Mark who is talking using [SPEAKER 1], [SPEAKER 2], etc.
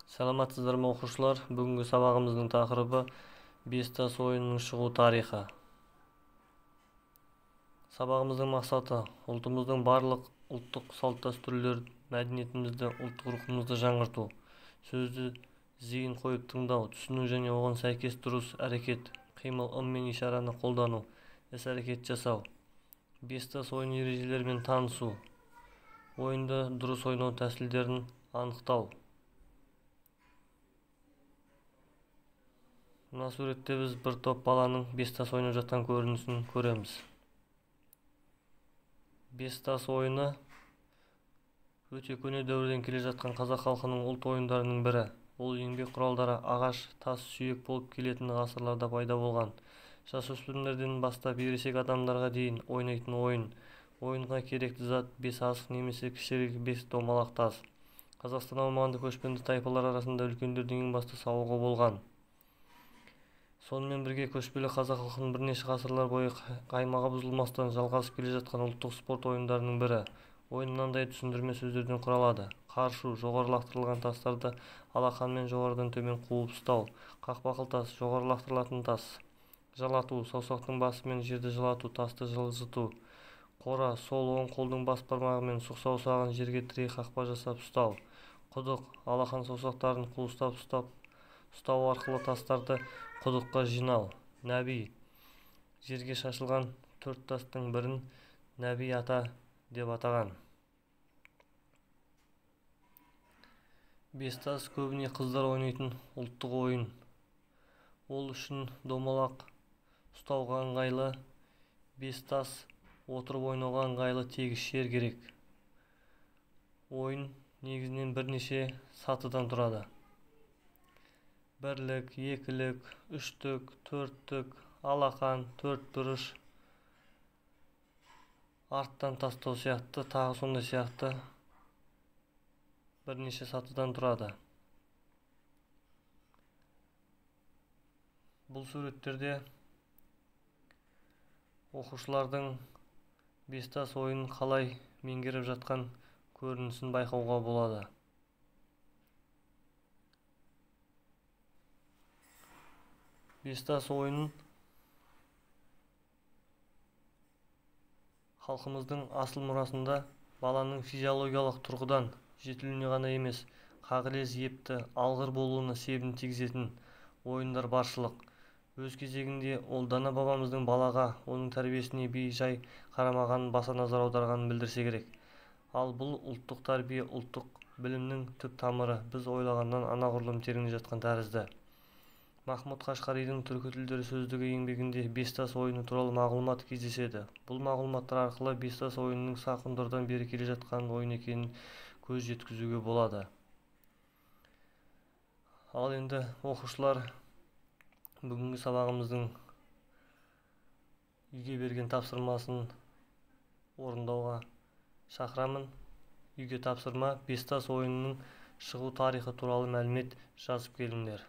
[SPEAKER 1] Саламатсыздар ма, оқушылар? Бүгінгі сабағымыздың тақырыбы бес тас ойынының шығу тарихы. Сабағымыздың мақсаты ұлтымыздың барлық ұлттық салт-дәстүрлер, мәдениетімізді, ұлттық рухымызды жаңғырту, сөзді зейін қойып тыңдау, түсіну және оған сәйкес дұрыс әрекет, қимыл, ым мен ишараны қолдану, іс-әрекет жасау. Бес тас ойын ережелерімен танысу, ойынды дұрыс ойнау тәсілдерін анықтау. Мына суретте біз бір топ баланың бес тас ойнап жатқан көрінісін көреміз. Бес тас ойыны өте көне дәуірден келе жатқан қазақ халқының ұлт ойындарының бірі. Ол еңбек құралдары ағаш, тас, сүйек болып келетін ғасырларда пайда болған. Жасөспірімдерден бастап ересек адамдарға дейін ойнайтын ойын. Ойынға керекті зат бес асық немесе кішірек бес домалақ тас. Қазақстан аумағында көшпенді тайпалар арасында үлкендердің ең басты сауығы болған. Сонымен бірге көшпелі қазақ халқының бірнеше ғасырлар бойы қаймағы бұзылмастан жалғасып келе жатқан ұлттық спорт ойындарының бірі. Ойын мынандай түсіндірме сөздерден құралады. Қаршу, жоғары лақтырылған тастарды алақанмен жоғарыдан төмен қуып ұстау. Қақпақыл тас, жоғары лақтырылатын тас. Жалату, саусақтың басымен жерді жалату, тасты жылжыту. Қора, сол оң қолдың бас бармағымен сұқ саусағын жерге тірей қақпа жасап ұстау. Құдық, алақан саусақтарын қуыстап ұстау арқылы тастарды құдыққа жинау. Нәби, жерге шашылған төрт тастың бірін Нәби ата деп атаған. Бес тас көбіне қыздар ойнайтын ұлттық ойын. Ол үшін домалақ ұстауға ыңғайлы, бес тас отырып ойнауға ыңғайлы тегіс жер керек. Ойын негізінен бірнеше сатыдан тұрады. Бірлік, екілік, үштік, төрттік, алақан, төрт бұрыш, арттан тастау сияқты, тағы сондай сияқты бірнеше сатыдан тұрады. Бұл суреттерде оқушылардың бес тас ойынын қалай меңгеріп жатқан көрінісін байқауға болады. Бес тас ойынын халқымыздың асыл мұрасында баланың физиологиялық тұрғыдан жетілуіне ғана емес, қағылез, епті, алғыр болуына себін тигізетін ойындар баршылық. Өз кезегінде ол дана бабамыздың балаға, оның тәрбиесіне бей-жай қарамағанын баса назар аударғанын білдірсе керек. Ал бұл ұлттық тәрбие, ұлттық білімнің түп тамыры біз ойлағаннан анағұрлым тереңде жатқан тәрізді. Махмұд Қашқаридің түркі тілдері сөздігі еңбегінде бес тас ойыны туралы мағлұмат кездеседі. Бұл мағлұматтар арқылы бес тас ойынының сақ ғұндардан бері келе жатқан ойын екенін көз жеткізуге болады. Ал енді оқушылар, бүгінгі сабағымыздың үйге берген тапсырмасын орындауға шақырамын. Үйге тапсырма: бес тас ойынының шығу тарихы туралы мәлімет жазып келіңдер.